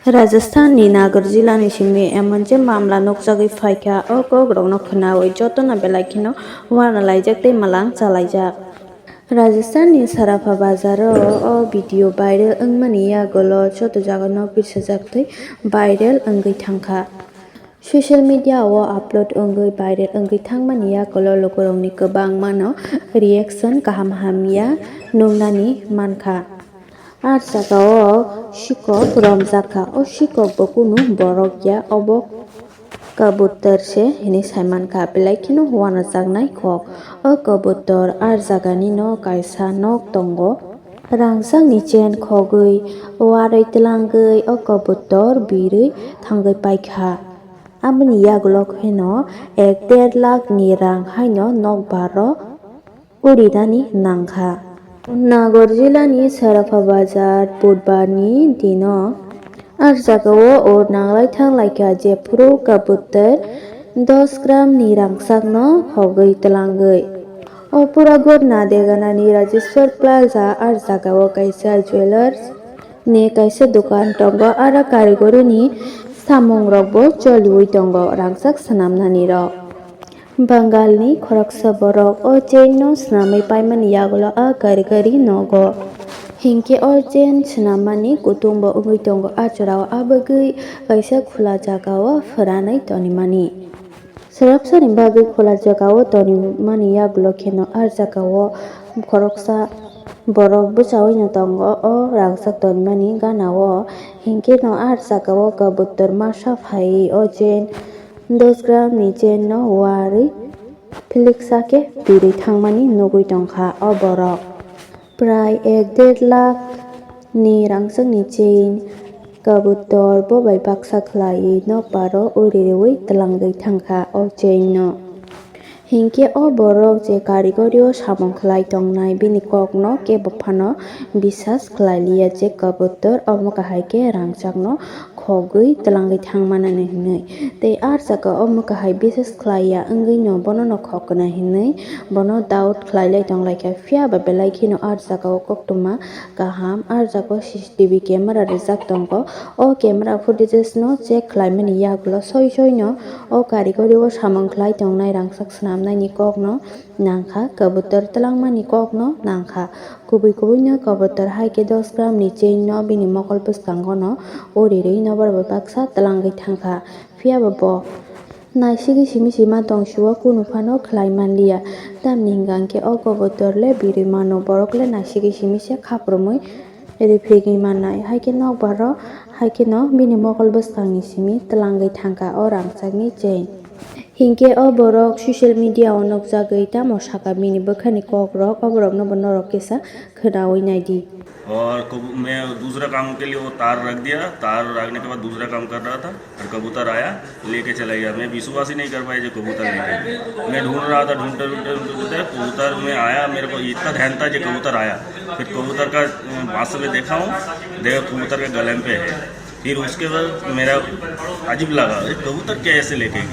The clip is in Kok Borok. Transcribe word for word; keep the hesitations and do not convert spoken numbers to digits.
Rajasthan ni Nagaon jila ni simi emon je mamla nukjagwi phaikha, o kok rokno khwnawi jotono belai kheno uana laijak tei malang chalaijak. Rajasthan ni Sarafa bazar o o video viral wngmani yagulo joto jaga no bisajak tei viral wngwi thangkha. Social media o upload wngwi viral wngwi thangmani yagulo lukurokni kwbangmano reaction kaham hamya nuknani mankha. A jagao sikok romjakha, o sikok bo kunu borok ya, obo kabutar se hinwi saimankha, belai kheno uanajaknai kok. O kabutar a jagani no kaisa nok tongo. Rangchakni chain khogwi uarwi twlangwi o kabutar birwi thangwi paikha. Aboni yagulo kheno ek der lakh ni rang haino nokbar o urinani nangkha. Nagaon jilani Sarafa bazar budbarni dino a jagao ur nanglai thanglaikha, jephru kabutar dos gram ni rangchakno khogwi twlangwi. O pura ghotna Deganani Rajeshwar Plaza a jagao kaisa jewellers ni kaisa dokan tongo, aro karigorini samungrokbo choliwi tongo, rangchak swnamnanirok. Bangalni khoroksa borok o chain no swnamwi paimani yagulo a karigori nogo. Hinkhe o chain swnammani kutung bo wngwi tongo. A jorao a bagwi kaisa khula jagao phwranwi tonimani. Swrapsani bagwi khula jagao tonimani yagulo kheno a jagao khoroksa borok bwchaui no tongo o rangchak tonimani ganao. Hinkhe no a jagao kabutar masa phaiwi o chain dos gram ni chain no uarwi philiksa khe birwi thangmani nugwi tongkha o borok. Prai ek der lakh ni rangchakni chain kabutar bo bai baksa khlaiwi nokbar o uri riwi twlangwi thangkha o chain no. Hinkhe o borok je karigorio samung khlai tongnai, bini kokno kebo phano bisas khlai liya je kabutar omo kahai khe rangchakno khogwi twlangwi thangmanani hwnwi. Tei a jagao omo kahai bisas khlaiya wngwino bonono khokna hwnwi bono doubt khlailai tonglaikha. Phiyaba belai kheno a jagao koktwma kaham, a jagao C C T V camera rijak tongo. O camera footages no check khlaimani yagulo soi soi no o karigorio samung khlai tongnai rangchak swnamnaini kokno nangkha, kabutar twlangmani kokno nangkha. Kubui kubui no kabutar hai khe dos gram ni chain no bini mokol bwskango no uri ri nobar bai baksa twlangwi thangkha. Phiyaba bo naisigwi simi sima tong sio, kunu phano khlai manliya. Tamni hwnkha hwnkhe o kabutar le birwi mano, borok le naisigwi simi se khaprumwi riphigwi mannai. Hai khe nokbar o hai khe no bini mokol bwskangni simi twlangwi thangkha o rangchakni chain. Hinkhe o borok social media o nukjagwi tamo sakha bini bwkhani kokrok, o borokno bo norok kisa khwnawi naidi. और कबू-, मैं दूसरा काम के लिए वो तार रख दिया, तार रखने के बाद दूसरा काम कर रहा था और कबूतर आया, लेके चला गया। मैं विश्वास ही नहीं कर पाया जो कबूतर लेके गया। मैं ढूंढ रहा था, ढूंढते, ढूंढते, ढूंढते, ढूंढते, कबूतर में आया, मेरे को इतना ध्यान था जो कबूतर आया। फिर कबूतर का, अ, बांस में देखा हूँ, देखा कबूतर के गले पे है। फिर उसके बाद मेरा अजीब लगा, "अरे, कबूतर क्या ऐसे लेके गया?"